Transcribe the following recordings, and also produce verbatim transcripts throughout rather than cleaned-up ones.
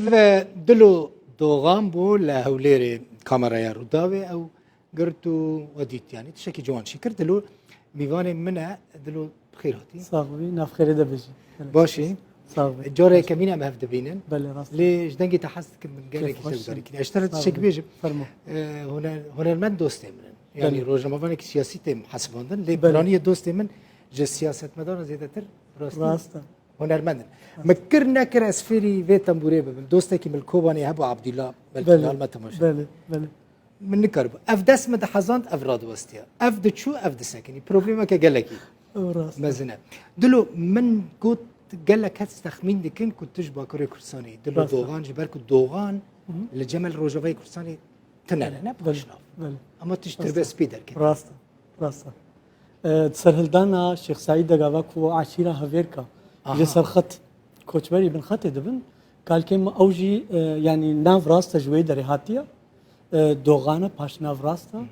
Ve Dilo Dogan bû li Hewlêrê kameraya Rûdawê ew girt û we dît, yanî tiştekî ciwan çêkir. Dilo mîvanê min e, Dilo bi xêr hatî. Sax bî, nav xêrê de bijî. Baş î. Sax bî. Cara yekemîn em hev dibînin. Belê, rast. Lê ji dengê te hez dikim, min gelekî Kêfxweş şevdarî kirî. Ez ji te re tiştek bêjim. Fermo. Ee, huner-, hunermend dostê min in. Yanî Belê. rojnamevanekî siyasî têm hesibandin. Lê Belê. piraniyê dostê min ji siyasetmedaran zêdetir rastî Rast e. hunermend in. Rast. Min kir nekir ez fêrî vê tembûrê bibim. Dostekî min li Kobanê hebû Abdullah, belkî Belê. li hal me temaşe. Belê, belê. Min nikaribû. Ev dest min dihezand, ev radiwestiya. Ev diçû, ev disekinî. Problemeke gelekî Ew rast e. mezin e. Dilo, min got gelek kes texmîn dikin ku tu ji Bakurê Kurdistanê yî. Dilo Rast e. Dogan, ji ber ku Dogan Hı hı. li cem li Rojavayê Kurdistanê tune ne, ne Belê, paşnav. belê. Ama tu ji Rast e. tirbê spî derketî. Rast e. Rast e. E, di serhildana Şêx Seîd de gava ku eşîra Hevêrka Aha. li ser xet koçberî bin xetê dibin, kalkê min ew jî, e, yanî nav rast e ji wê derê hatiye. E, Dogan e, paşnav rast e. Hı hı.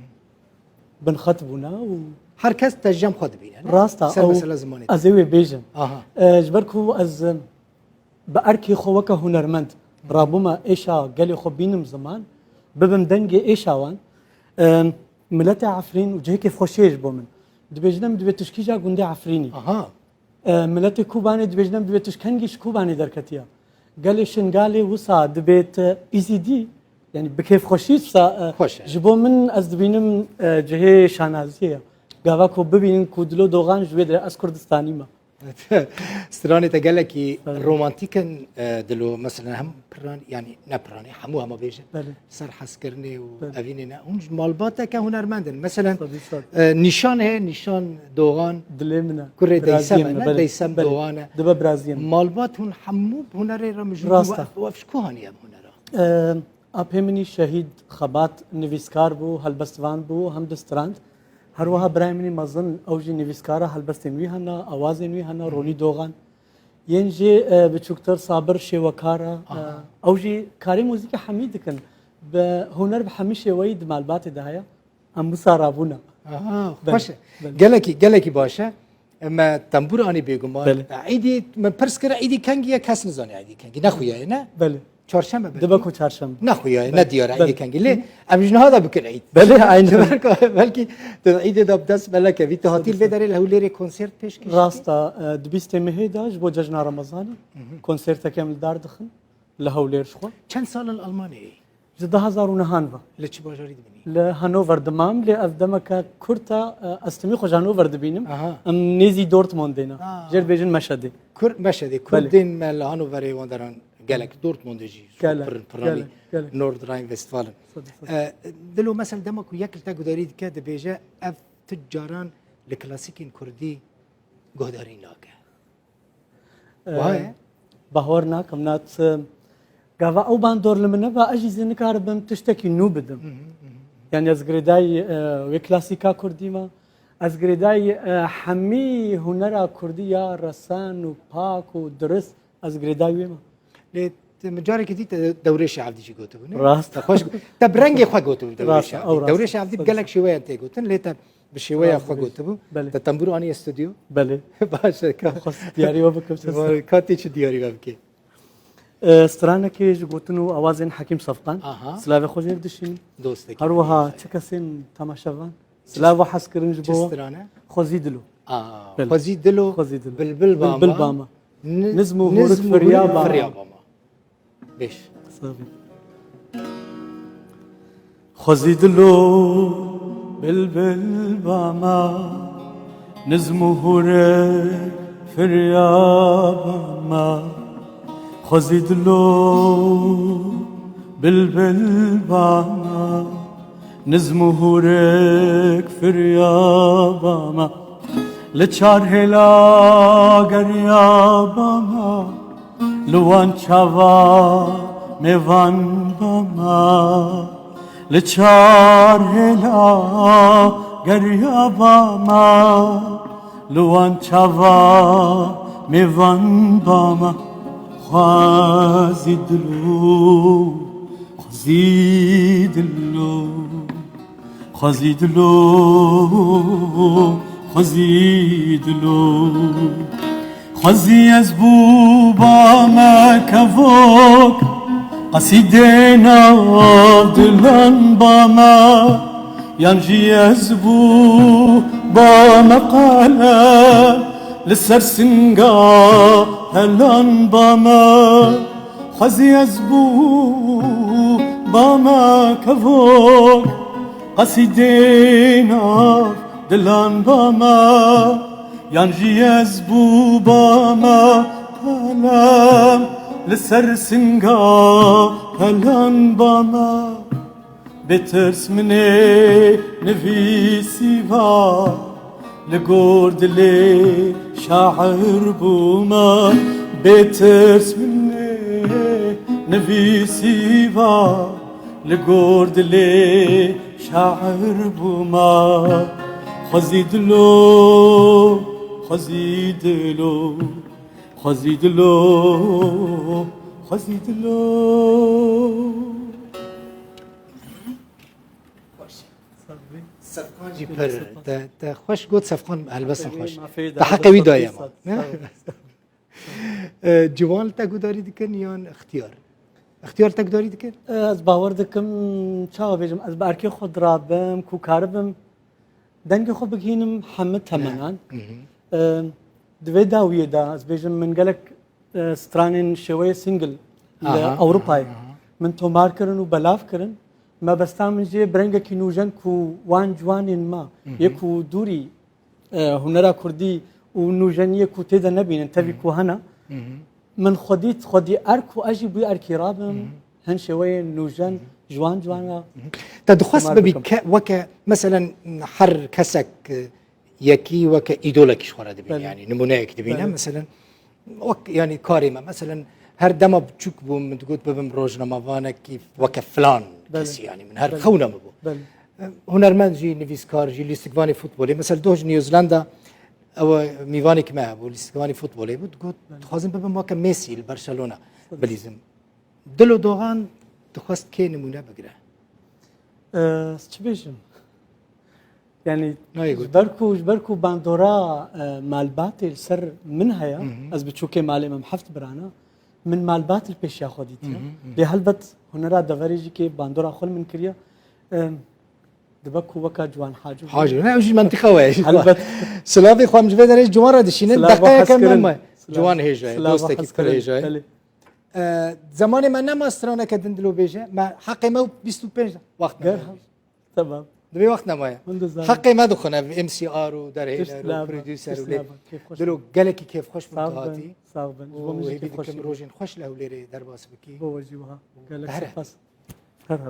Bin xet bûne û Her kes te cem xwe dibîne, ne? Rast e, Ser ew mesela zimanê. ez ê wê bêjim. Aha. E, ji ber ku ez, e, bi erkê xwe weke hunermend rabûme êşa gelê xwe bînim ziman, bibim dengê êşa wan. E, miletê Efrîn û cihê kêfxweşiyê ji bo min. Dibêjin em divê tu ji kîja gundê Efrînî. Aha. E, miletê Kobanê dibêjin em divê tu ji kengî ji Kobanê derketiye. Gelê Şingalê wisa dibêt, e, Îzîdî, yanî bi kêfxweşî wisa, e, Xweş e. ji bo min ez dibînim, e, cihê şanaziyê ye. Gava ku bibînin ku Dilo Dogan ji wê derê ez Kurdistanî me. Stranê te gelekî Belê. romantîk in, e, Dilo, mesela hem piran, yanî ne piranî, hemû hema bêjin. Belê. Ser hezkirinê û Belê. evînê ne. Hûn ji malbateke hunermend in. Mesela, Sedî sed. e, nîşan heye, nîşan Dogan, Dilê min e. kurê Biraziyê Deysem min e, e, ne? belê, Deysem belê. Dogan e. Dibe biraziyê min. Malbat hûn hemû bi hunerê re mijûl Rast bû. e. Ev, ev ji ku haniye ev hunera? E, apê min î şehîd Xebat nivîskar bû, helbestvan bû, hem distrand. Her wiha birayê min î mezin, ew jî nivîskar e, helbestên wî hene, awazên wî hene, Ronî Dogan. Yên jî, e, biçûktir Sabir şêwekar e. Aha. E, ew jî karê muzîkê hemî dikin. Bi huner bi hemî şêweyî di malbatê de heye. Em wisa rabûne. Aha, Belê, xweş e. belê. Gelekî, gelekî baş e. Me tembûr anî bêguman. Belê. Îdî min pirs kir, îdî kengî ye, kes nizane îdî kengî. Nexuyaye, ne? Belê. Çarşembe belkî? Dibe ku çarşembe. Nexuyaye, Belê. ne diyar e Belê. îdî kengî. Lê Hı. em ji niha de bikin îd. Belê, aynen. Belkî, belkî tu îdê de bi dest belek e. Vî tu hatî Tabii, vê derê li Hewlêrê konsert pêşkêş Rast e, e, di bîstê mehê de ji bo cejna Remezanê Hı hı. konserteke em li dar dixin. Li Hewlêr ji xwe. Çend sal in li Almanyayê? Ji du hezar û nehan ve. Li çi bajarî dibînî? Li Hannover dimam, lê ev demeke kurt e, e, ez timî xwe ji Hannover dibînim. Aha. Em nêzî Dortmundê ne. Aa. Jê dibêjin Meşedê. Kur-, Meşedê. Belê. Kurdên me li Hannoverê wan deran gelek. Dortmundê jî ji Gelek, pir-, piranî gelek, gelek. Nordrhein-Westfalen. Sedî sed. E, Dilo, mesela dema ku yek li te guhdarî dike, dibêje ev tu caran li klasîkên kurdî guhdarî nake. Ee, Wiha ye? Bawer nakim, nat, gava ew bandor li min neba, ez jî zê nikaribim tiştekî nû bidim. Hı hı, hı hı. Yani ez girêdayî, e, wê klasîka kurdî me. Ez girêdayî, e, hemî hunera kurdî ya resen û pak û dirist, ez girêdayî wê me. Lê te min carekî dî te Dewrêşê Evdî jî gotibû, ne? Rast. Te xweş got-, te bi rengê xwe gotibû Dewrêşê Rast, Evdî. ew rast. Dewrêşê Evdî bi Rast. gelek şêweyan tê gotin, lê te bi şêweya Rast xwe dibêjî. gotibû. Belê. Te tembûr aniye stûdyo? Belê. Baş e, ka. Xwest diyarî we bikim, çi Ka tê çi diyarî we bike? E, stranekê ji gotin û awazên Hekîm Sefqan. Aha. Silavê xwe jê dişînim. Dostekî Her wiha min. çi kesên temaşevan. Silav û hez kirin ji Çi bo we. strane? Xwezî Dilo. Aa, Belê. Xwezî Dilo, Xwezî Dilo. Bilbil Bama. Bilbil Bama. Ni-, Nizm û hûrik Nizm û firya Hûrik bama. firya bama. Beş. Sabi. Xwezî dilo bilbil bama, nizm û hûrik firya bama. Xwezî dilo bilbil bama, nizm û hûrik firya bama. Li çar hêla geriya bama, li wan çava mêvan bama. Li çar hêla geriya bama, li wan çava mêvan bama. Xwezî dilo, xwezî dilo. Xwezî dilo, xwezî dilo. Xwezî ez bûbame kevok, Qesîdê nav dilan ba me, yan jî ez bû ba me qelem, li ser singa helan ba me. Xwezî ez bû ba me kevok, qesîdê nav dilan ba me. Yan jî ez bû ba me qelem, li ser singa helan ba me. Bêtirs min ê nivîsî va, li gor dilê şair bû me. Bêtirs min ê nivîsî va, li gor dilê şair bû me. Xwezî dilo, xwezî dilo, xwezî dilo, xwezî dilo. Jî pir te, te xweş got, Sefqan helbestin xweş. Te heqê wî daye ma. E, ciwan li te gudarî dikin yan ixtiyar? Ixtiyar te gudarî dikin? Ez bawer dikim, çawa bêjim, ez bi erkê xwe dirabim, ku karibim dengê xwe bigihînim hemî temenan. E, di vê dawiyê de ez bêjim, min gelek e, stranên şêweyê single li Ewropayê min tomar kirin û belav kirin. Mebesta min jê bi rengekî nûjen ku wan ciwanên me yê ku dûrî e, hunera kurdî û nûjeniyê ku tê de nebînin, tevî ku hene, min xwe dît, xwe dî erk û ez jî bûyî erkî rabim, hin şêweyên nûjen ji wan ciwana. Te dixwest bibî ke-, weke meselen her kesek e, yekî weke îdolekî ji xwe re dibîne, Belê. yanî nimûneyekî dibîne. Belê. Meselen wek yanî karê me, meselen her dema biçûk bûm, min digot bibim rojnamevanekî weke filan Belê. kesî, yanî min her Belê. xewna min bû. Belê. Hunermend jî, nivîskar jî, lîstikvanê futbolê. Mesela doh ji New Zealand ew mîvanekî me hebû, lîstikvanê futbolê bû, digot dixwazim bibim weke Messi li Barcelona bilîzim. Dilo Dogan dixwest kê nimûne bigire? Ez çi bêjim? Yani Nayê ji got. ber ku, ji ber ku bandora e, malbatê li ser min heye, ez biçûkê malê me, em heft birana, min malbat li pêşiya xwe dîtiye. Lê helbet hunera deverê jî kê bandora xwe li min kiriye. E, dibe ku weka Ciwan Hacî bû. Hacî, ne, ew jî mentiqa we ye. Helbet. Silavê xwe em ji vê derê ji ciwan re dişînin. Silav Deqeyeke hez me kirin. me. Silav. Ciwan hêja ye, Silav dostekî hez pir kirin. hêja ye. Belê. E, zemanê me nema straneke din dilo bêje. Me heqê me û bîst û pênc wext me. Gel. Tamam. Divê wext nemaye. Min de zanî. Heqê me dixwin ev M C R û derhêner û Tişt lava, producer û tişt lê lava. Kêfxweş Dilo bin. gelekî kêfxweş bûm Sağ tu bin, hatî. sağ bin. Ji bo Û min jî hêvî kêfxweş dikim bin. rojên xweş li Hewlêrê derbas bikî. Bo we jî wiha. Gelek Here. spas. Her heb.